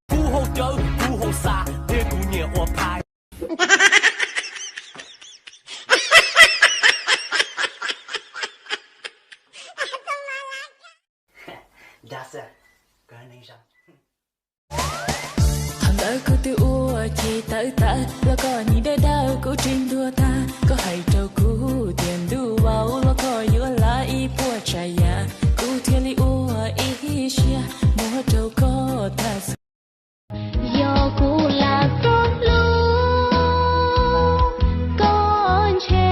Kuv hauv cawv, kuv hauv xav, thiab kuv nyiam ua phais. Qhov ntawd kuv twb ua ces tawv tawv, los koj nim dawb dawb kuv tsis ntuag tag. Koj hais rau kuv tias ntuj vauv, los koj yuav lam ib puas tsav yam, kuv thiaj li ua ib siab muab rau koj tag xwb. Yog kuv lam koj hlub, koj ntshe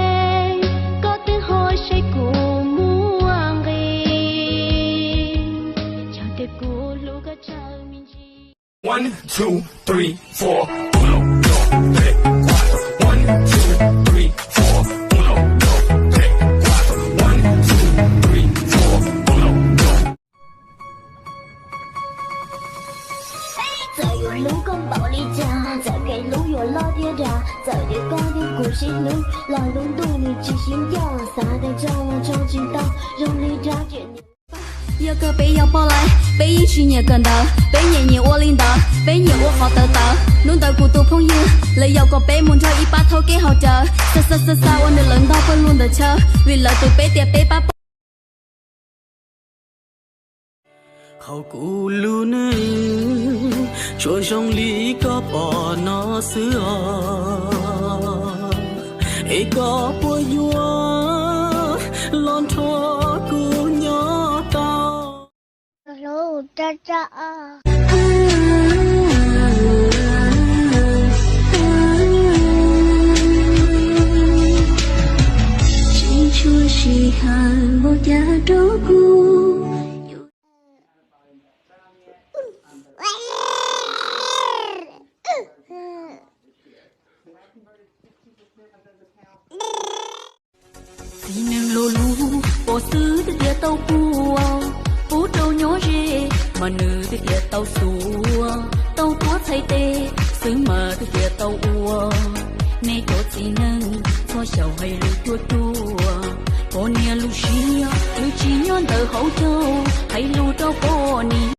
koj twb ho saib kuv muaj nqis, yog tias kuv hlub koj tsawg me ntsis. One, two, three, four, uno, dos, tres, cuatro. One, two, three, four, uno, dos, tres, cuatro. One, two, three, four, uno, dos. Txawm yuav hlub koj npaum li cas, txawm kev hlub yuav loj thiab dav, txawm tias koj thiab kuv sib hlub los lub ntuj nws tsis sib ncaj, xav tias tso los tso tsis tau, zoo li rab riam niam. Yog kawg peb yog poj laib, peb yeej tsis nyiam kawm ntawv, peb nyiam nyiam ua li ntawd, peb nyiam ua qhov tawv tawv. Hnub ntawd kuv tus phooj ywg lawv yaum kom peb mus nrog ib pab thauj kev haus cawv, xa xa xa xa ua nws lawv ntog pawg lug ntawm chaw, vim lawv tus peb tias peb pab pom. Qhov kuv lub neej tsuas zoo li koj pom no xwb os, es koj puas yuav los nrog kuv nyob tau? Tsis tshua sij hawm npaum cas rau kuv. Txiv neej lo lus pom xwb twb tias tau puas, pub rau nyob ze, mas nws twb tias tau xuas, tau tuav txhais tes xwb mas twb tias tau ua. Nej cov txiv neej txhob xyaum hais lus ruaj ruaj, poj niam lub siab twb tsis nyob ntawm hauv caug, hais lus rau poj niam.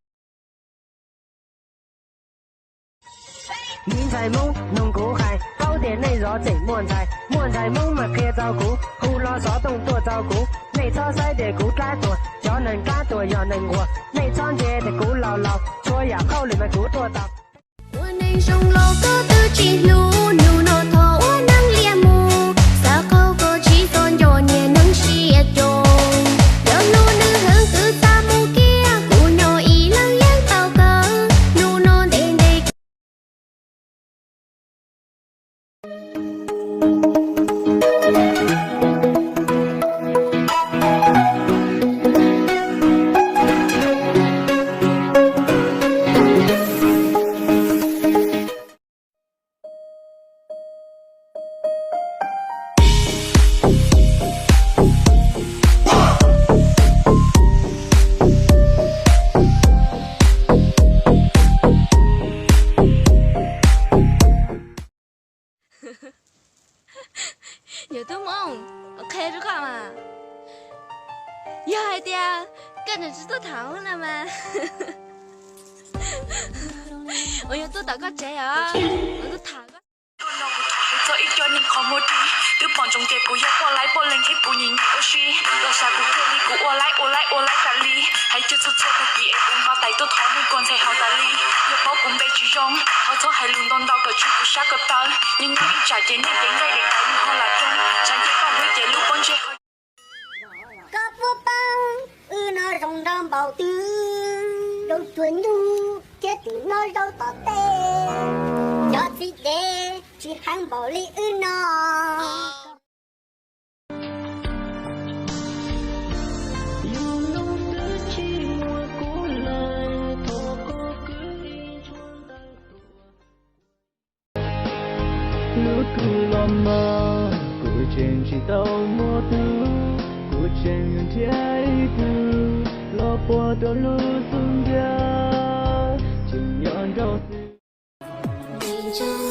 Miv ntxhais Hmoob, noog kuv hais, paub tias nej zov tseem muaj ntxhais, muaj ntxhais Hmoob mas qhia txog kuv, hu lo xov tooj tuaj txog kuv. Nej txhob saib tias kuv dab tuag, cov neeg dab tuag yog neeg nquag, nej txhob ntse tias kuv laus laus, txhua yam hauj lwm mas kuv tuaj tau. Ua neeg zoo los koj twb tsis hlub, hnub no thov ua neeg liam mus, xav qaug koj tsis txhob nco niag neeg siab coob. Yog hlub nws heev twb xa mus kiag, kuv nyob ib leeg yeej tau kawg, hnub no ntev ntev. Yog tub Hmoob, qhia rau koj mas, yog hais tias koj tseem tsis tuaj tham na mas, uas yog tuaj tom koj tsev os, kuv tuaj tham koj. Tuaj no kuv tham hais txog ib co neeg qhov muag dib, twb pom ntsoov tias kuv yog poj laib poj leeg thiab kuv nyiam nyiam ua si, los xav kuv thiaj li kuv ua laib ua laib ua laib tas li. Hais cuag txhua txhua tag kis es kuv nqa tais tuaj thov nej kua ntxhais haus tas li. Yog paub kuv npe tsis zoo, thov txhob hais lus ntau ntau kom tsw kuv sab ko taw. Nyob nyob ib tsam ces nej cev nqaij dev tau lub hauj lwm rau, tsam nce toj hlwb ces lub pob ntseg ho. Koj puas paub wb no zoo nraug npaum twg, zoo tsuas nyuj thiab tim no zaum tom tej. Cov txiv dev tsis heev npaum li wb no. Yog no twb tsis muaj kuv lawm, thov koj kwv ib tshuab ntawv tuaj. Lub kws los mas kuv tseem tsis tau muaj tug, kuv tseem nrhiav ib tug los puag rau lub xub ntiag, tseem nyob nrog xwb.